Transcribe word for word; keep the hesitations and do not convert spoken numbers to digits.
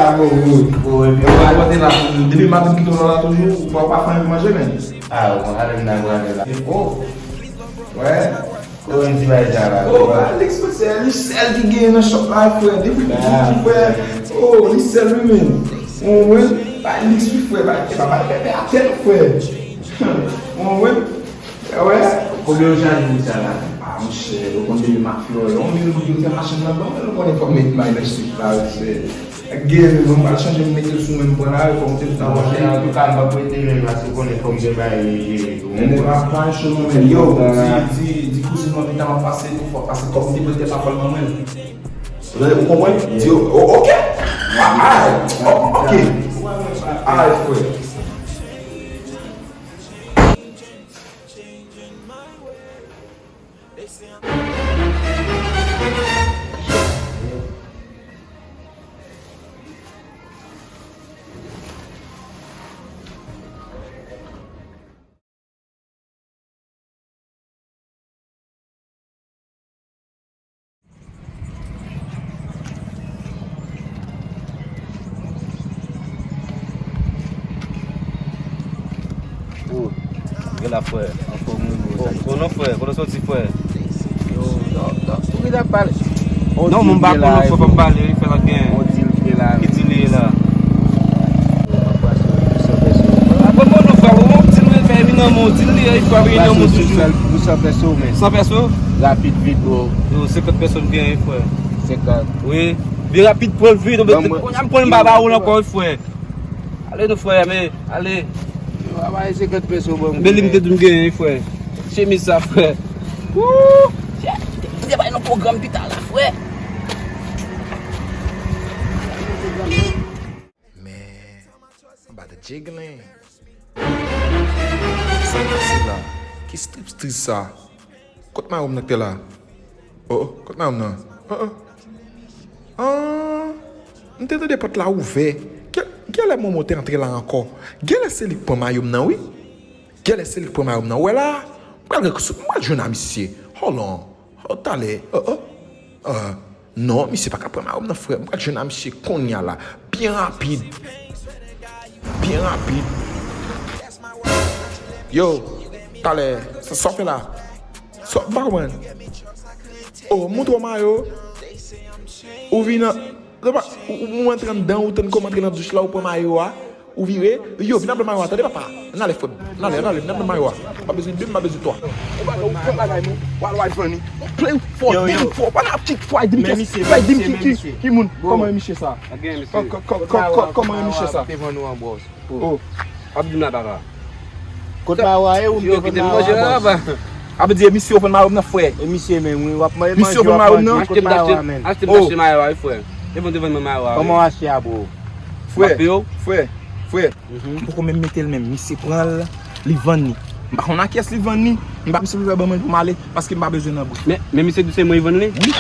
Ah, bon, bon. Bon, epi, ou pa kote la, depi maten m kite w la toujou, ou pa, ou pa fè anyen pou manje, men. Ah, ou konn ale m nan granmè la. Oh. Wè. Kote m ti bay sa la? Oh, ba Alex, frè, se li sèl ki genyen nan shop la, frè. Depi l piti, frè. Oh, li sèl, wi, men. Ou konprann? Ba Alex, wi, frè. Ba, e pa, ba, ba, ba, atè, frè. Ou konprann? Wè. Konbyen yo chaje pou sa la? Ah, monchè, ou konn depi m ak Florent, yon mil goud yo fè machann nan ban mwen, ou konnen fò m met may nan chif la, monchè. Gen, bon, m pral chanje, m mete l sou men, m pran la, fò m te tout ap wè. Antouka, m p ap rete menm la, si w konnen fò m te bay li jere tou. Men pa, pa cho non, men yo, di, di, di kouzin mwen pita m ap pase tou, fò pase kòb m te prete pa fò l ban mwen. Ou konprann? Di yo, oh, ok. Ah, ah, oh, ok. Alright, frè. Oh, gen la, frè. Anfòm, wi, bro. Oh, konnen, frè, kote w soti, frè? Yo, dòk, dòk, ou ki t ap pale? Non, moun pa konnen, frè, fò m pale, wi, frè, la gen. On dil ki la. Ki dil li ye la? Bon, bon, non, frè, on dil mwen fè, vin nan mon dil li, frè, vin nan mon toujou. Pou san pèso, men. San pèso? Rapid, vit, bro. Yo, senkant pèso m genyen, frè. Senkant. Wi. Vin rapid, pran l vit, non, men, kounye a m konnen m pa ba ou l ankò, wi, frè. Ale non, frè, men, ale. Yo, a bay senkant pèso, bon. Men li m te di m genyen, frè. Chemiz sa, frè. Woo! Te bay nou pwogram pita la, frè. Men, anba de jiggling. Sa k pase la? Ki strip strip sa? Kot mayo m nan k te la? Oh, oh, kot mayo m nan? Oh, oh. Ah, m te tande pòt la ouvè. Kè, kèlè Momo te antre la ankò? Genlè se li k pran mayo m nan, wi. Genlè se li k pran mayo m nan. Ou wè la? M pral, m pral jwenn a misye. Hold on. Oh, talè. Oh, oh. Ah, non, misye pa ka pran mayo m nan, frè. M pral jwenn a misye kounye a la. Byen rapid. Byen rapid. Yo, talè, sa, sa w fè la? Sa, m pa konprann. Oh, montre w mayo. Ou vin nan, ou, ou, ou antre anndan, ou tann kòm antre nan douch la, ou pran mayo a, ou vire. Yo, vin ap ban mayo a, tande papa. Ann ale, frè m. Ann ale, ann ale, vin ap ban mayo a. M pa bezwen de, m pa bezwen twa. Ou bagay, ou pran bagay mwen. Wal, wal, Fanny. Ou plen fò, yo, yo. Fò, pa nan kick, fò, di m ki, fò, di m ki, ki, ki moun. Kòman e misye sa? Kò-, kò-, kò-, kò-, kò-, kòman e misye sa? Oh. Ap di m la, papa. Kot mayo a ye, ou m te vann mayo a, bòs? Ap di e misye ou vann mayo m nan, frè. E misye menm, wi, w ap manje, w ap manje, kot mayo a menm? Achte m, achte m, achte m mayo a, wi, frè. E bon, te vann mwen mayo a, wi. Kòman w achte a, bro? Frè, frè, frè. M poko menm mete l menm. Misye pran l, li vann li. M pa konn a kiyès li vann li. M pa misye pou fè ban mwen pou m ale, paske m pa bezwen nan bouch. Men, men misye di se mwen li vann li? Wi.